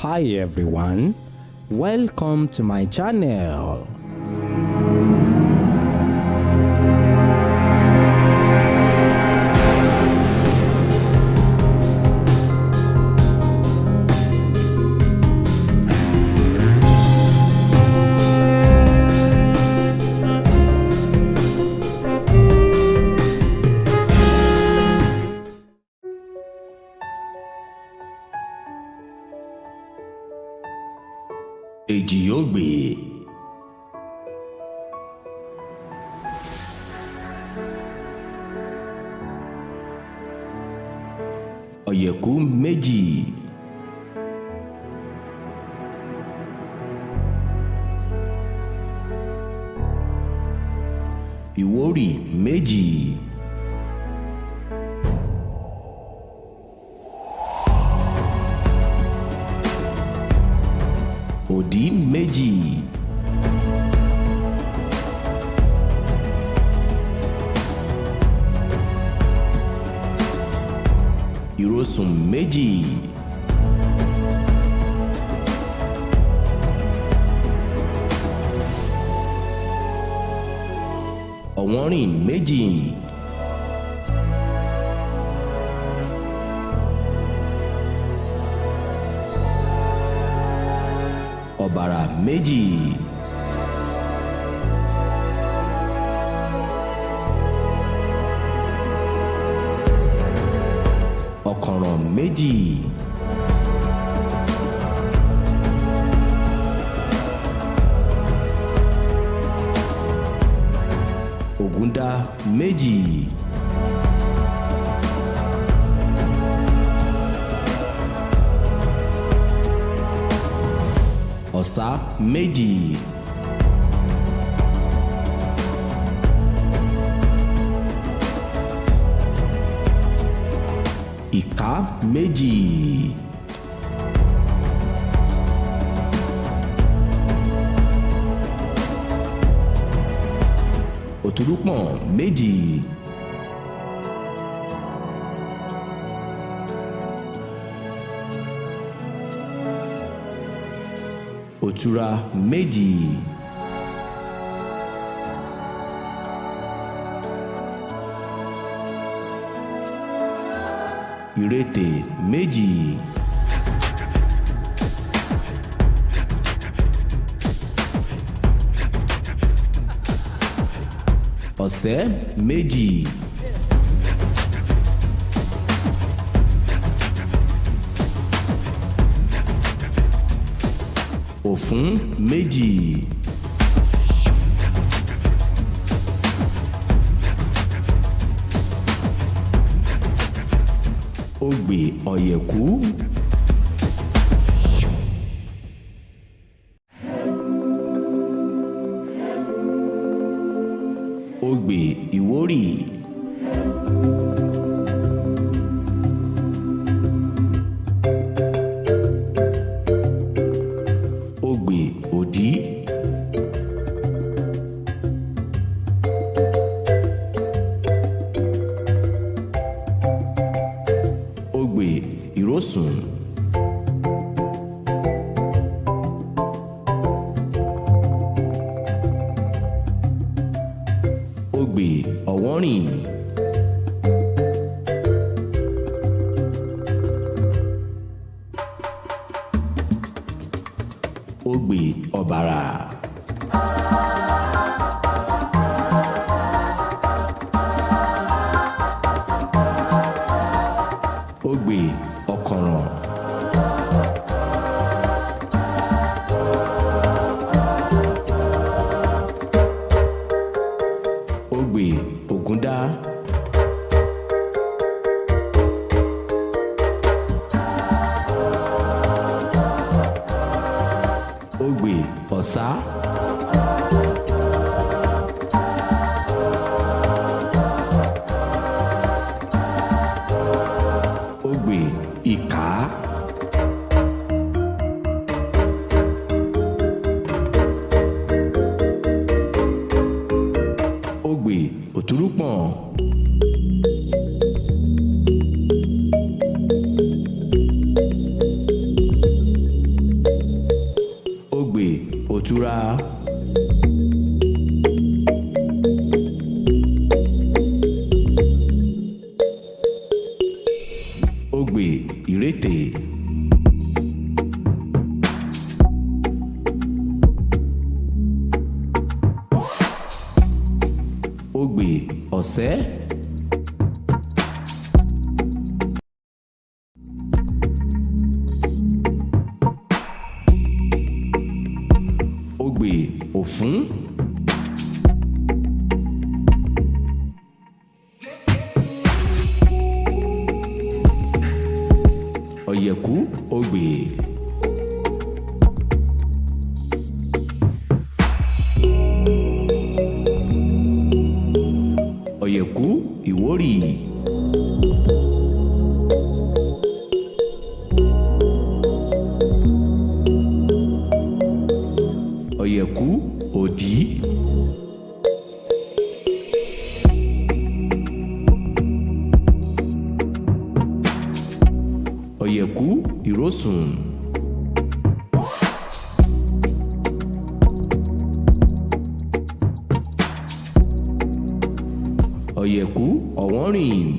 Hi everyone, welcome to my channel. Èjìogbè. Ọ̀yẹ̀kú méjì. Ìwórì méjì. Òdí méjì. Ìrosùn méjì. Ọ̀wọ́nrìn méjì. Ọ̀bàrà méjì. Ọ̀kànràn méjì. Ògúndá méjì. Ọ̀sá méjì. Ìká méjì. Òtúrúpọ̀n méjì. Òtúra méjì. Ìrètè méjì. Ọ̀sẹ́ méjì. Òfún méjì. Ogbè ọ̀yẹ̀kú. Ogbè ìwórì. Ogbè òdí. Ogbè ìrósùn. Ogbè ọ̀wọ́nrìn. Ogbè ọ̀bàrà. Ogbè ọ̀kànràn. Ogbè ògúndá. Ogbè ọ̀sá. Ogbè ìká. Ogbè òtúrúpọ̀n. Òtura. Ogbè Ìrètè. Ogbè Ọ̀sẹ́. Ogbè Òfún. Ọ̀yẹ̀kú Ogbè. Ọ̀yẹ̀kú Ìwórì. Ọ̀yẹ̀kú Òdí. Ọ̀yẹ̀kú Ìrósùn. Ọ̀yẹ̀kú Ọ̀wọ́nrìn.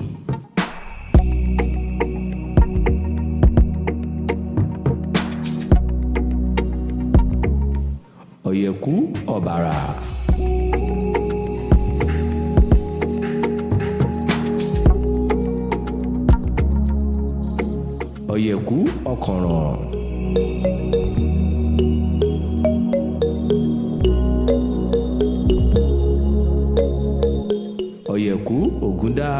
Ọ̀yẹ̀kú Ọ̀bàrà. Ọ̀yẹ̀kú Ọ̀kànràn. Ọ̀yẹ̀kú Ògúndá.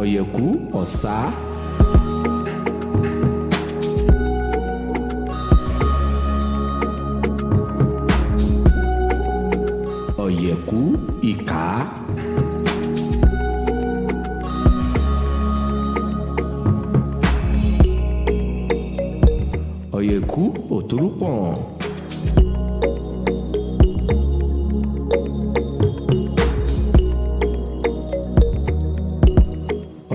Ọ̀yẹ̀kú Ọ̀sá. Ọ̀yẹ̀kú Ìkà. Ọ̀yẹ̀kú Òtúrúpọ̀n.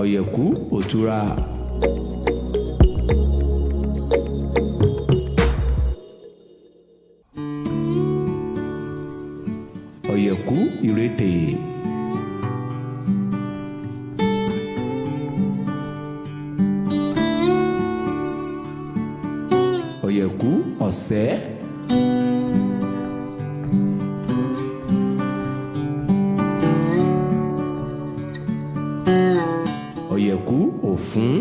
Ọ̀yẹ̀kú Òtura. Ọ̀yẹ̀kú Ìrètè. Ọ̀yẹ̀kú Ọ̀sẹ́. Ọ̀yẹ̀kú Òfún.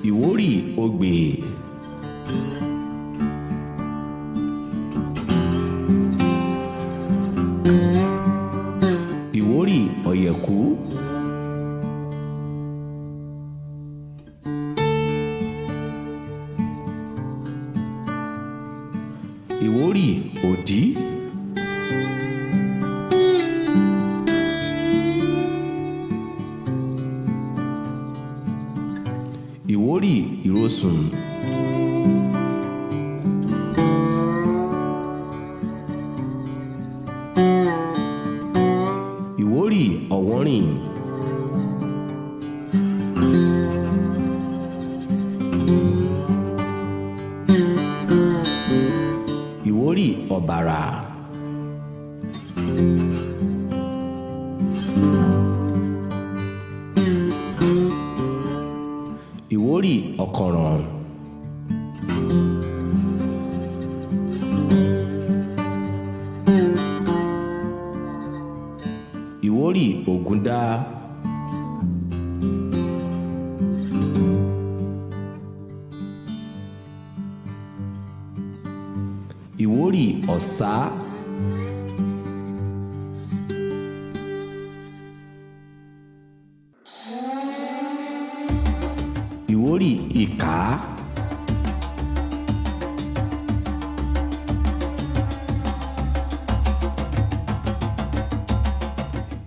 Ìwórì Ogbè. Ìwórì Ọ̀yẹ̀kú. Ìwórì Òdí. Ìwórì Ìrosùn. Ìwórì Ọ̀wọ́nrìn. Ìwórì Ọ̀bàrà. Ìwórì Ọ̀kànràn. Ìwórì Ògúndá. Ìwórì Ọ̀sá. Ìwórì Ìkà.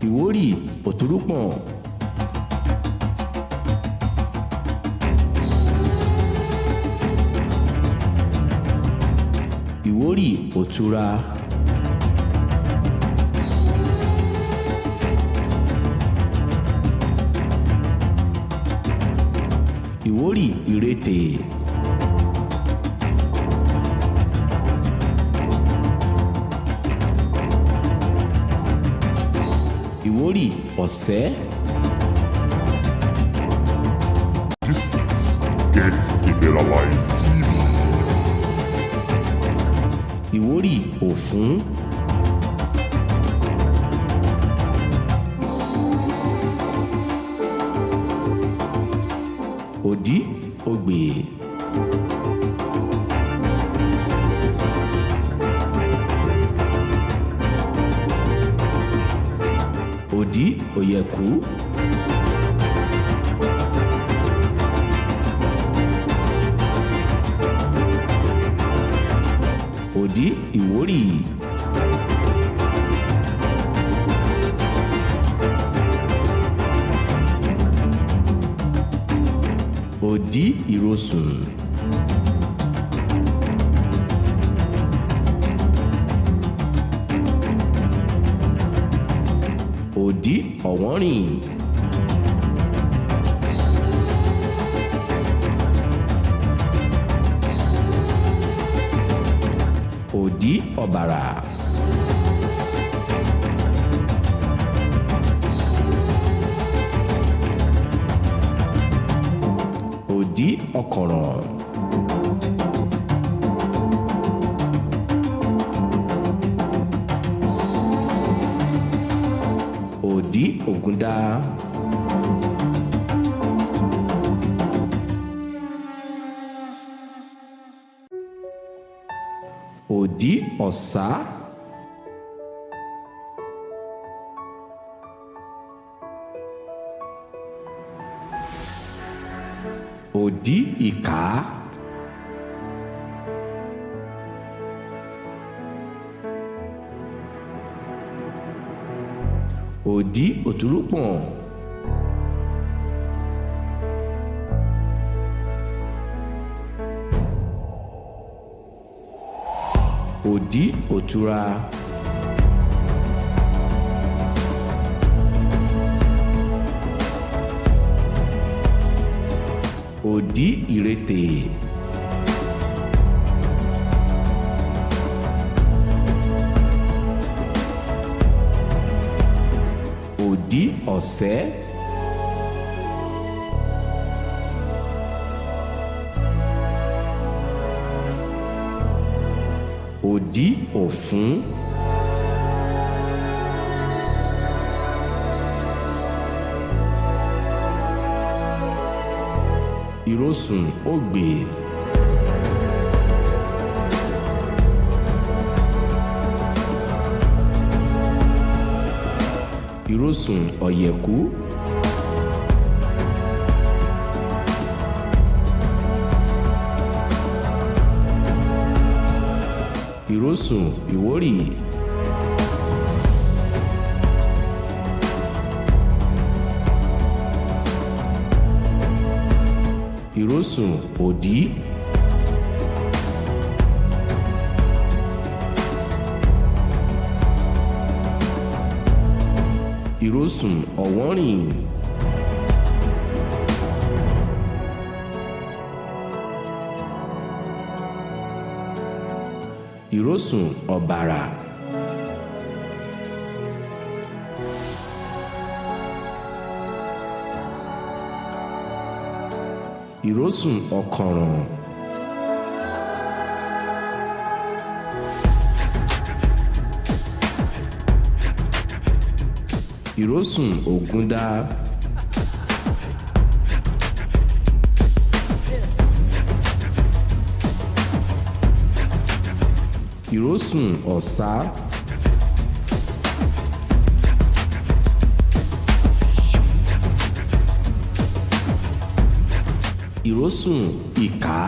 Ìwórì Òtúrúpọ̀n. Ìwórì. Ìwórì Òtura. Ìwórì Ìrètè. Ìwórì Ọ̀sẹ́. This is Get a Better Life TV. Ìwórì Òfún. Òdí Ogbè. Òdí Òyẹ̀kú. Òdí Ìwórì. Òdí Ìrosùn. Òdí Ọ̀wọ́nrìn. Òdí Ọ̀bàrà. Òdí Ọ̀kànràn. Òdí Ògúndá. Òdí Ọ̀sá. Òdí Ìkà. Òdí Òtúrúpọ̀n. Òdí Òtura. Òdí Ìrètè. Òdí Ọ̀sẹ́. Òdí Òfún. Ìrosùn Ògbè. Ìrosùn Ọ̀yẹ̀kú. Ìrosùn Ìwórì. Ìrosùn Òdí. Ìrosùn Ọ̀wọ́nrìn. Ìrosùn Ọ̀bàrà. Ìrosùn Ọ̀kànràn. Ìrosùn Ògúndá. Ìrosùn Ọ̀sá. Ìrosùn Ìkà.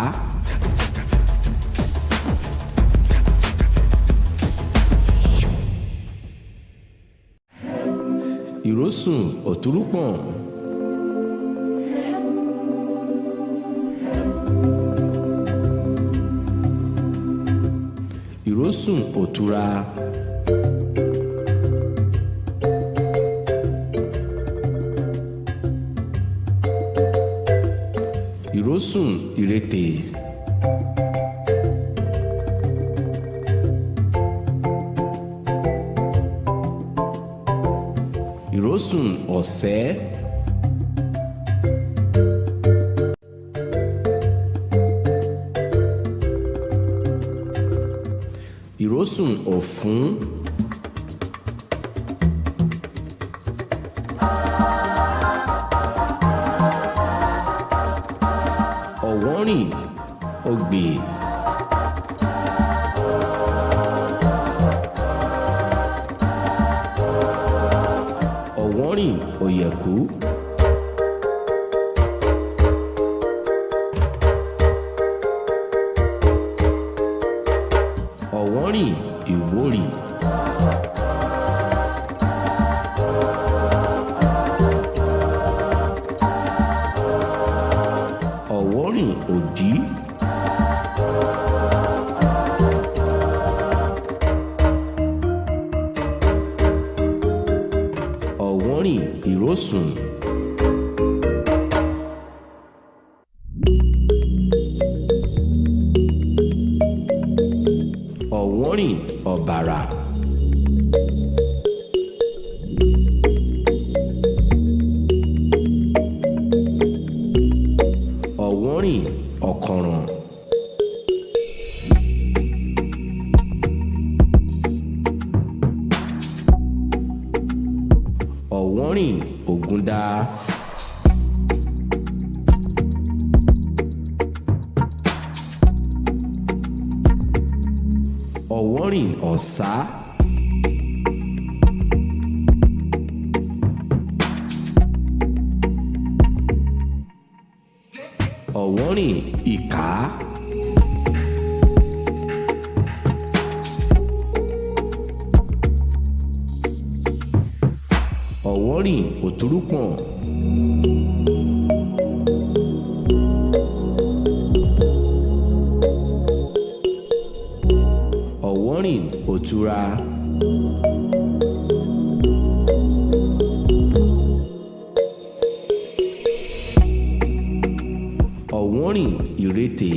Ìrosùn Òtúrúpọ̀n. Ìrósùn òtura. Ìrósùn ìrètè. Ìrósùn ọ̀sẹ́. Ìrósùn ọ̀fún. Ọ̀wọ́nrìn ogbè. Ọ̀wọ́nrìn òyẹ̀kú. Ọ̀wọ́nrìn ìwórì. Ọ̀wọ́nrìn òdí. Ọ̀wọ́nrìn ìrósùn. Ọ̀wọ́nrìn ọ̀bàrà. Ọ̀wọ́nrìn ọ̀kànràn. Ọ̀wọ́nrìn ògúndá. Ọ̀wọ́nrìn ọ̀sá. Ọ̀wọ́nrìn ìká. Ọ̀wọ́nrìn òtúrúpọ̀n. Ọ̀wọ́nrìn òtura. Ọ̀wọ́nrìn ìrètè.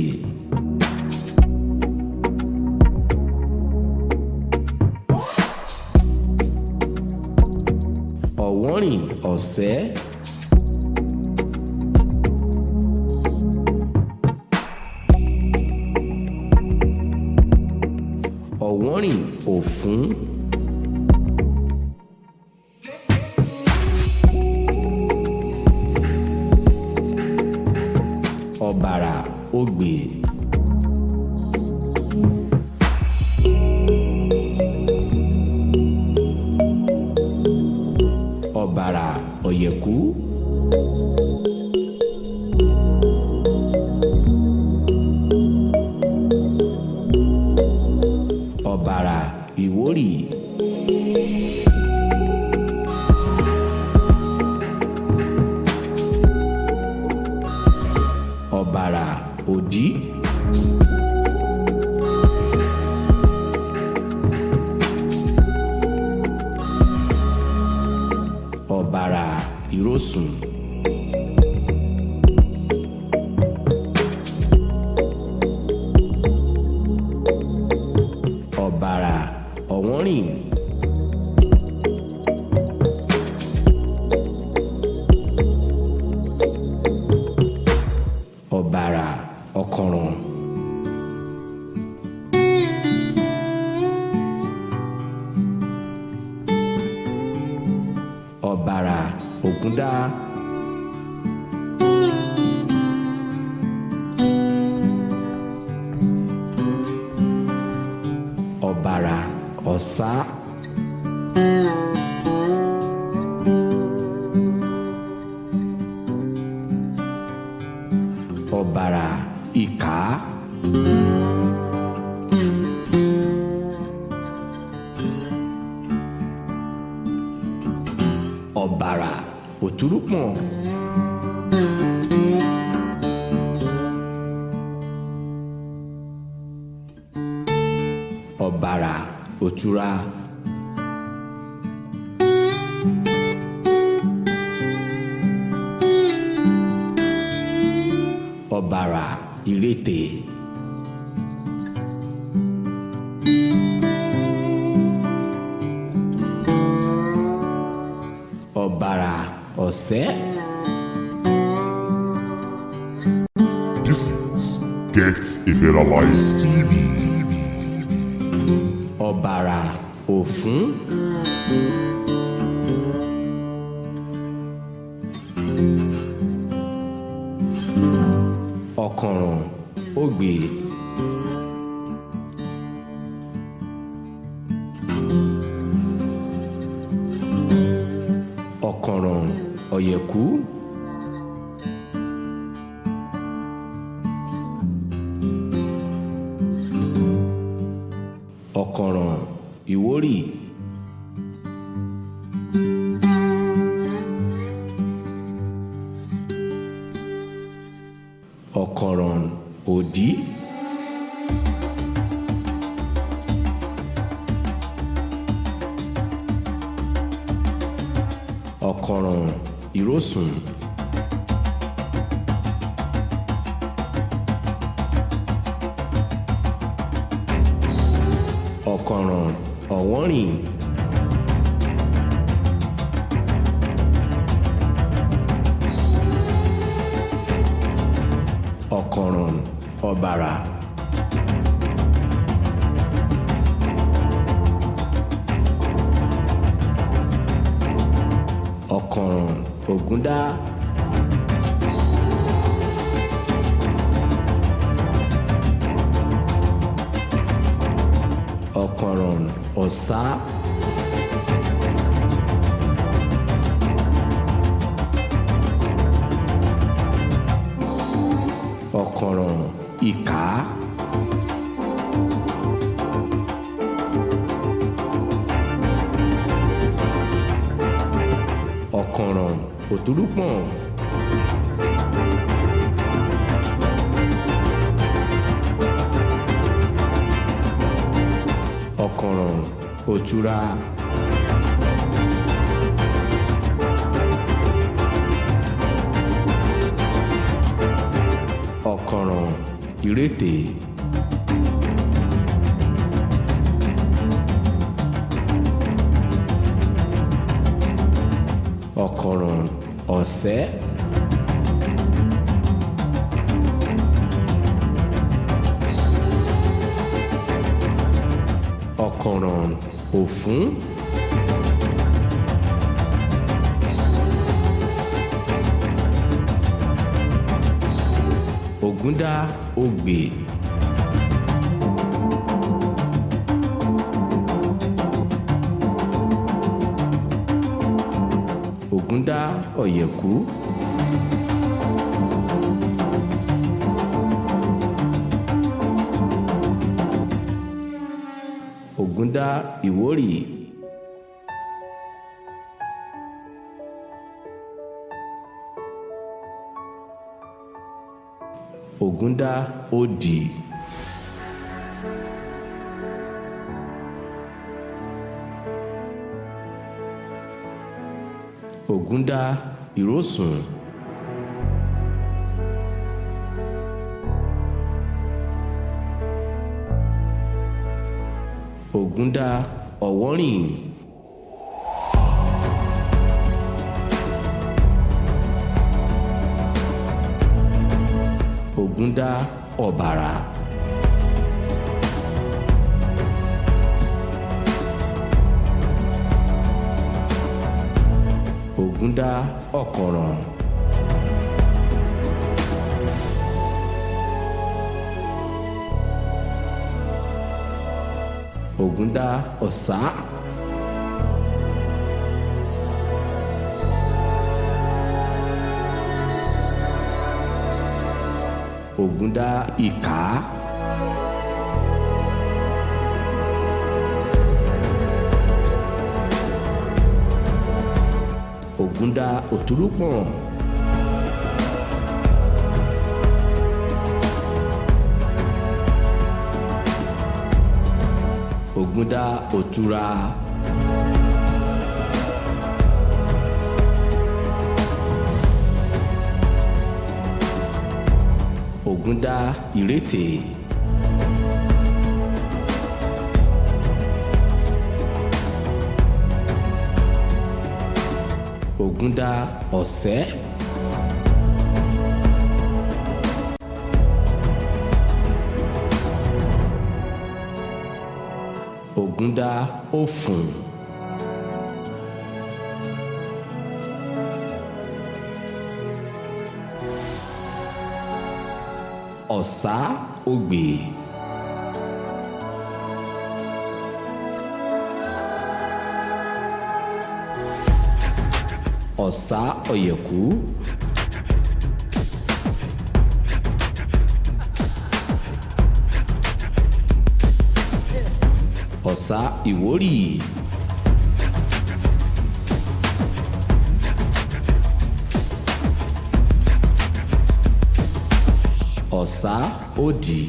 Ọ̀wọ́nrìn ọ̀sẹ́. Ọ̀wọ́nrìn òfún. Ọ̀bàrà ogbè. Ọ̀bàrà ọ̀yẹ̀kú. Ọ̀bàrà ìwórì. Ọ̀bàrà òdí. Ọ̀bàrà ìrósùn. Ọ̀bàrà ọ̀wọ́nrìn. Ọ̀bàrà ọ̀kànràn. Ọ̀bàrà ògúndá. Ọ̀bàrà ọ̀sá. Ọ̀bàrà ìká. Ọ̀bàrà òtúrúpọ̀n. Ọ̀bàrà Òtúra. Ọ̀bàrà Ìrètè. Ọ̀bàrà Ọ̀sẹ́. This is Get a Better Life TV. Ọ̀bàrà Òfún. Ọ̀kànràn Ògbè. Ọ̀kànràn Ọ̀yẹ̀kú. Ọ̀kànràn Ìwórì. Ọ̀kànràn Òdí. Ọ̀kànràn Ìrósùn. Ọ̀kànràn Ọ̀wọ́nrìn. Ọ̀kànràn Ọ̀bàrà. Ọ̀kànràn Ògúndá. Ọ̀kànràn Ọ̀sá. Ọ̀kànràn Ìkà. Ọ̀kànràn Òtúrúpọ̀n. Ọ̀kànràn Òtúra. Ọ̀kànràn Ìrètè. Ọ̀kànràn Ọ̀sẹ́. Ọ̀kànràn Òfún. Ògúndá Ògbè. Ògúndá Ọ̀yẹ̀kú. Ògúndá Ìwórì. Ògúndá Òdì. Ògúndá Ìrósùn. Ògúndá Ọ̀wọ́nrìn. Ògúndá Ọ̀bàrà. Ògúndá Ọ̀kànràn. Ògúndá Ọ̀sá. Ògúndá Ìkà. Ògúndá Òtúrúpọ̀n. Ògúndá Òtúra. Ògúndá Ìrètè. Ògúndá Ọ̀sẹ́. Ògúndá Òfùn. Ọ̀sá Ògbè. Ọ̀sá Ọ̀yẹ̀kú. Ọ̀sá Ìwórì. Ọ̀sá Òdì.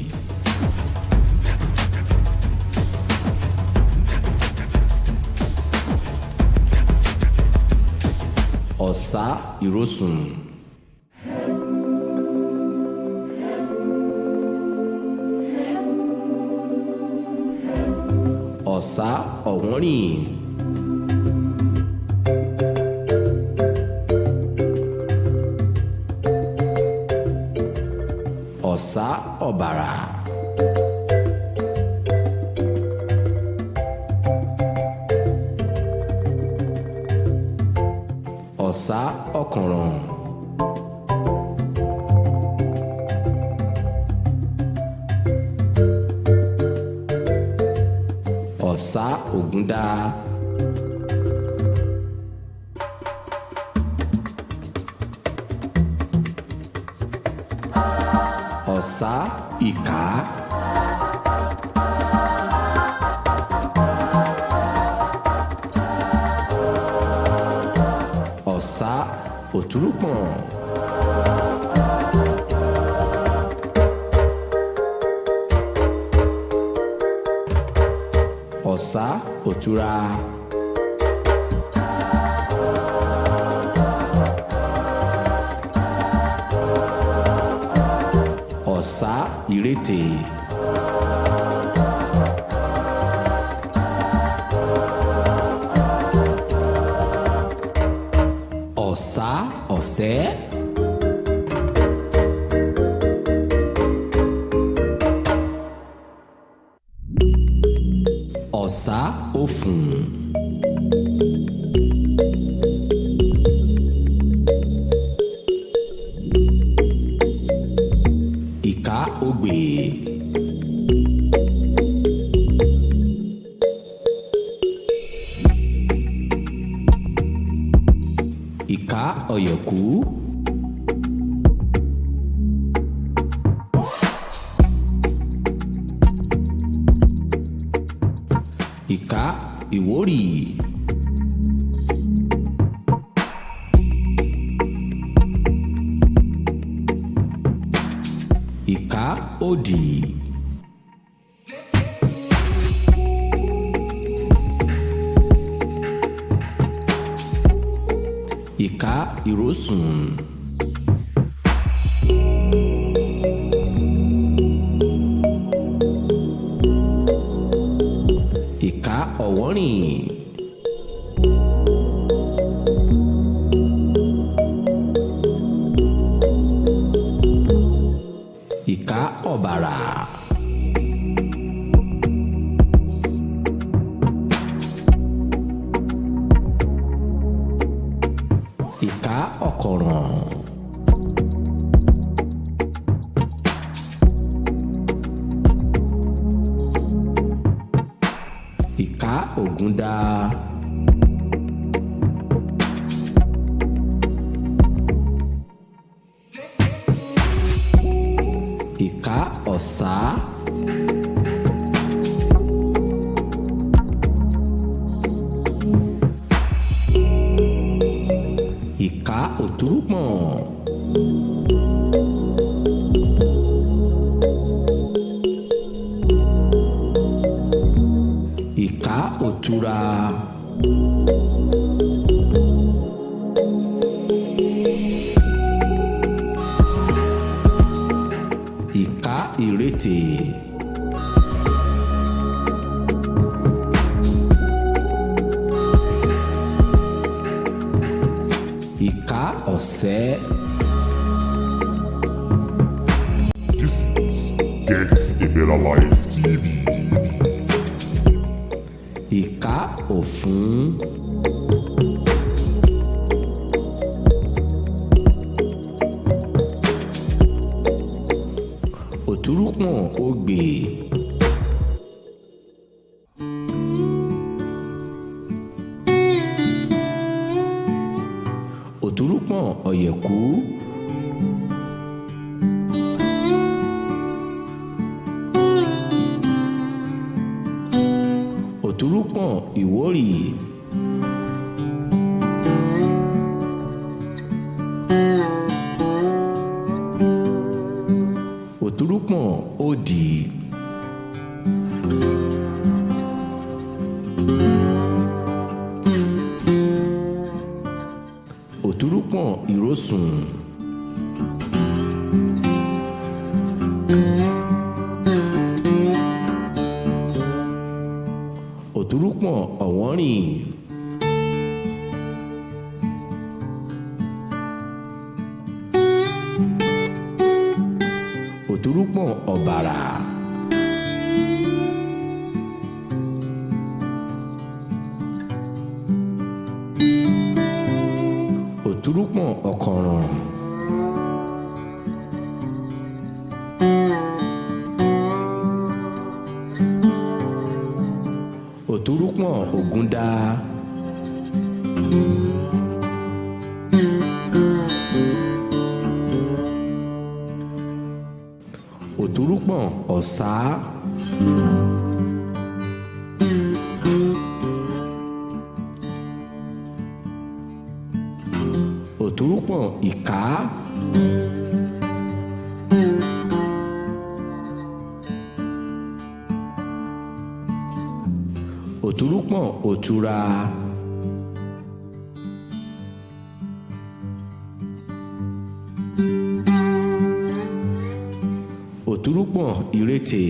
Ọ̀sá Ìrosùn. Ọ̀sá Ọ̀wọ́nrìn. Ọ̀sá Ọ̀bàrà. Ọ̀sá Ọ̀kànràn. Ọ̀sá Ògúndá. Ọ̀sá Ìkà. Ọ̀sá Òtúrúpọ̀n. Ọ̀sá Òtúra. Ọ̀sá Ìrètè. Ọ̀sá Ọ̀sẹ́. Ọ̀sá Òfùn. Ìká Ògbè. Ìká Ọ̀yẹ̀kú. Ìká Ìwórì. Ìká Òdì. Ìká Ìrósùn. Ìká Ọ̀wọ́nrìn. Ìká Ọ̀bàrà. Ìká Ọ̀kọ̀ràn. Ìká Ògúndá. Ìká Ọ̀sá. Ìká Òtúrúpọ̀n. òtura. Ìká ìrètè. Ìká ọ̀sẹ́. This is Get a Better Life TV. Ìká òfún. Òtúrúpọ̀n ogbè. Òtúrúpọ̀n ọ̀yẹ̀kú. Òtúrúpọ̀n ìwórì. Òtúrúpọ̀n òdì. Òtúrúpọ̀n ìrósùn. Òtúrúpọ̀n ọ̀wọ́nrìn. Òtúrúpọ̀n ọ̀bàrà. Òtúrúpọ̀n ọ̀kànràn. Òtúrúpọ̀n ògúndá. Òtúrúpọ̀n ọ̀sá. Òtúrúpọ̀n ìká. Òtúrúpọ̀n òtura. Òtúrúpọ̀n ìrètè.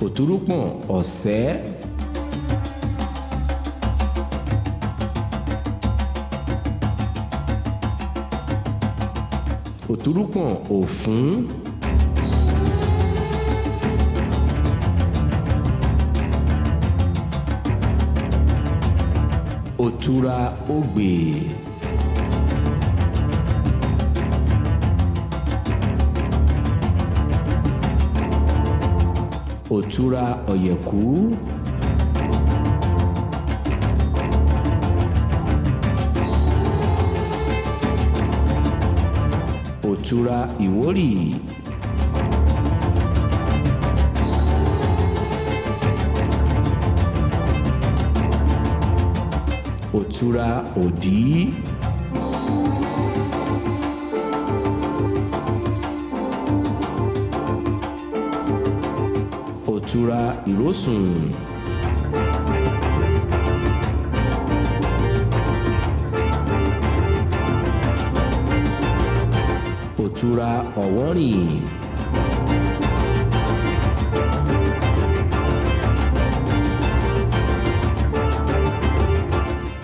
Òtúrúpọ̀n ọ̀sẹ́. Òtúrúpọ̀n òfún. Òtura ogbè. Òtura ọ̀yẹ̀kú. Òtura ìwórì. Òtura òdí. Òtura ìrósùn. Òtura ọ̀wọ́nrìn.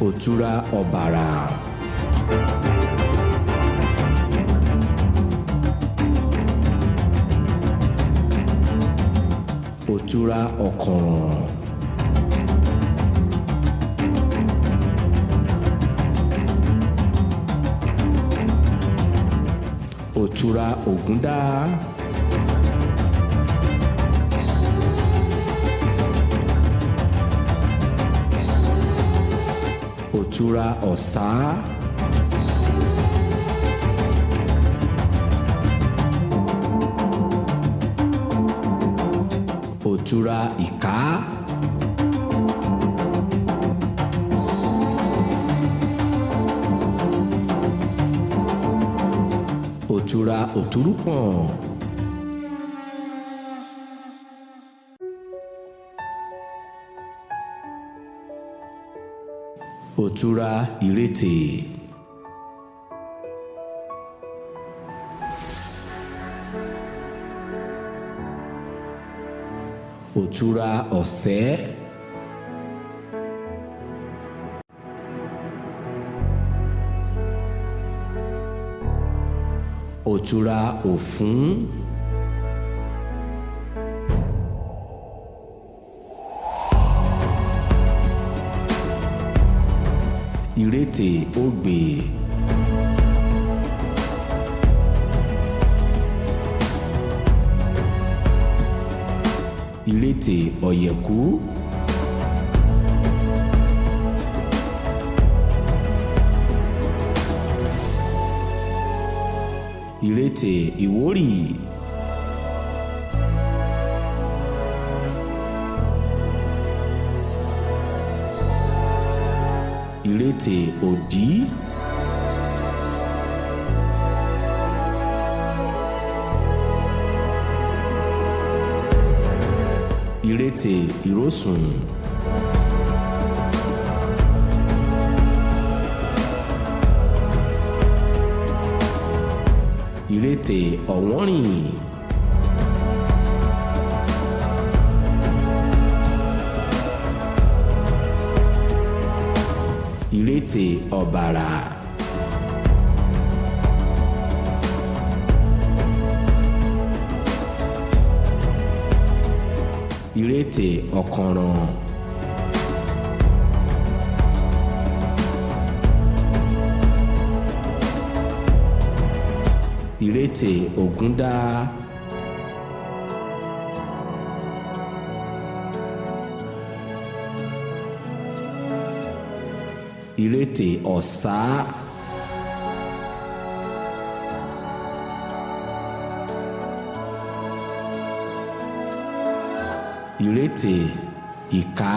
Òtura ọ̀bàrà. Òtura ọ̀kànràn. Òtura ògúndá. Òtura ọ̀sá. Òtura ìká. Òtura òtúrúpọ̀n. Òtura ìrètè. Òtura ọ̀sẹ́. Òtura òfún. Ìrètè ogbè. Ìrètè ọ̀yẹ̀kú. Ìrètè ìwórì. Ìrètè òdí. Ìrètè ìrósùn. Ìrètè ọ̀wọ́nrìn. Ìrètè ọ̀bàrà. Ìrètè ọ̀kànràn. Ìrètè ògúndá. Ìrètè ọ̀sá. Ìrètè ìká.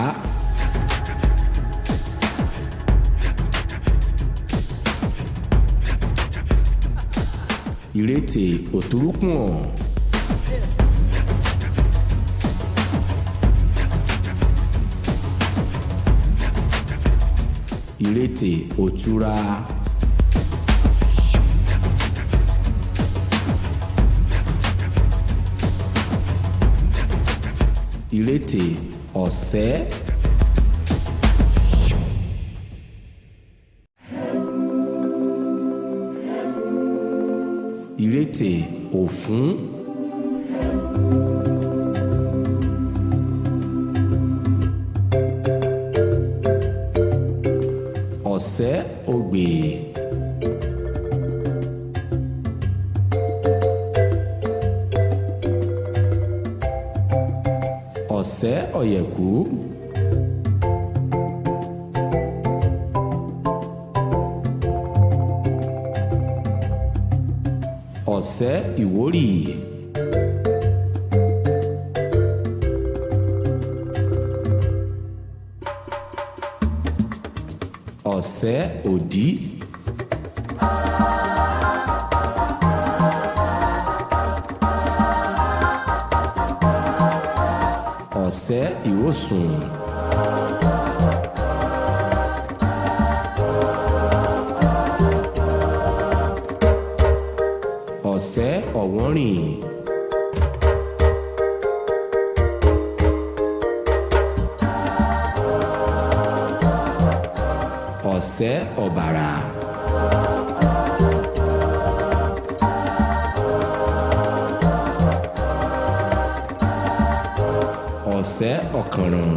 Ìrètè òtúrúpọ̀n. Ìrètè òtura. Ìrètè ọ̀sẹ́. Ìrètè òfún. Ọ̀sẹ́ ogbè. Ọ̀sẹ́ ọ̀yẹ̀kú. Ọ̀sẹ́ ìwórì. Ọ̀sẹ́ òdí. Ọ̀sẹ́ ìrósùn. Ọ̀sẹ́ ọ̀wọ́nrìn. Ọ̀sẹ́ ọ̀bàrà. Ọ̀sẹ́ ọ̀kànràn.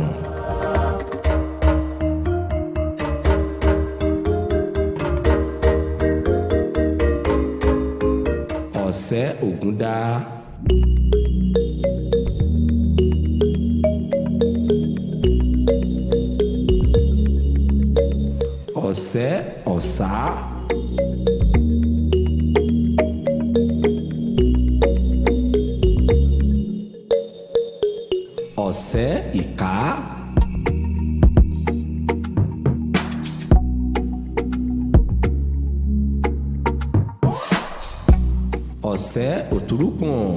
Ọ̀sẹ́ ògúndá. Ọ̀sẹ́ ọ̀sá. Ọ̀sẹ́ ìká. Ọ̀sẹ́ òtúrúpọ̀n.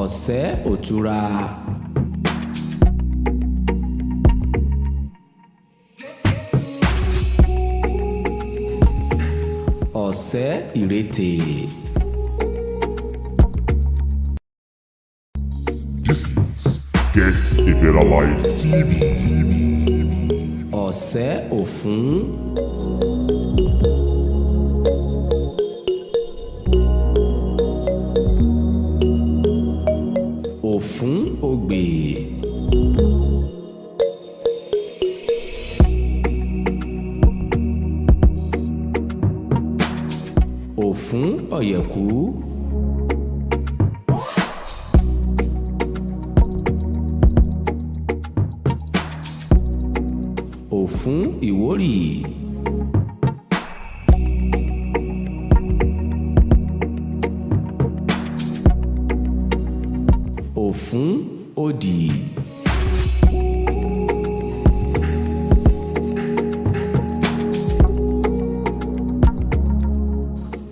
Ọ̀sẹ́ òtura. Ọ̀sẹ́ ìrètè. Distance gets a better life TV. TV. TV. Ọ̀sẹ́ òfún. Òfún ògbè. Òfún ọ̀yẹ̀kú. Òfún ìwórì. Òfún òdì.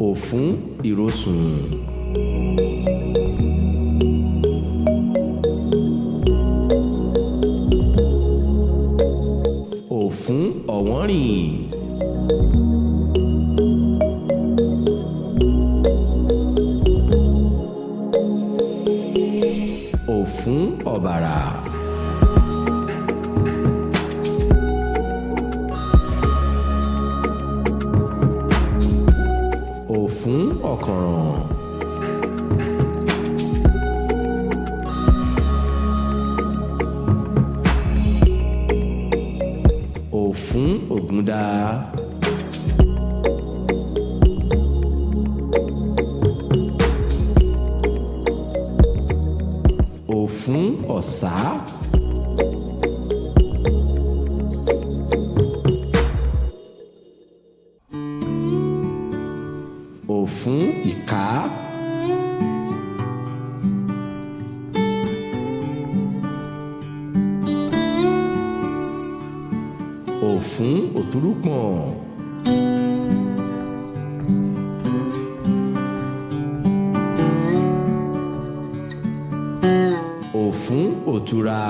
Òfún ìrosùn. Òfún ọ̀wọ́nrìn. Òfún ọ̀bàrà. Òfún ọ̀kànràn. Òfún ògúndá. Òfún ọ̀sá. Òfún ìká. Òfún òtúrúpọ̀n. Òfún òtura.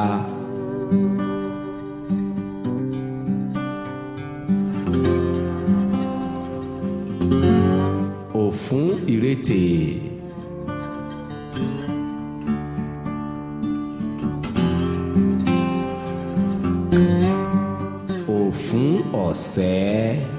Òfún ìrètè. Òfún ọ̀sẹ́.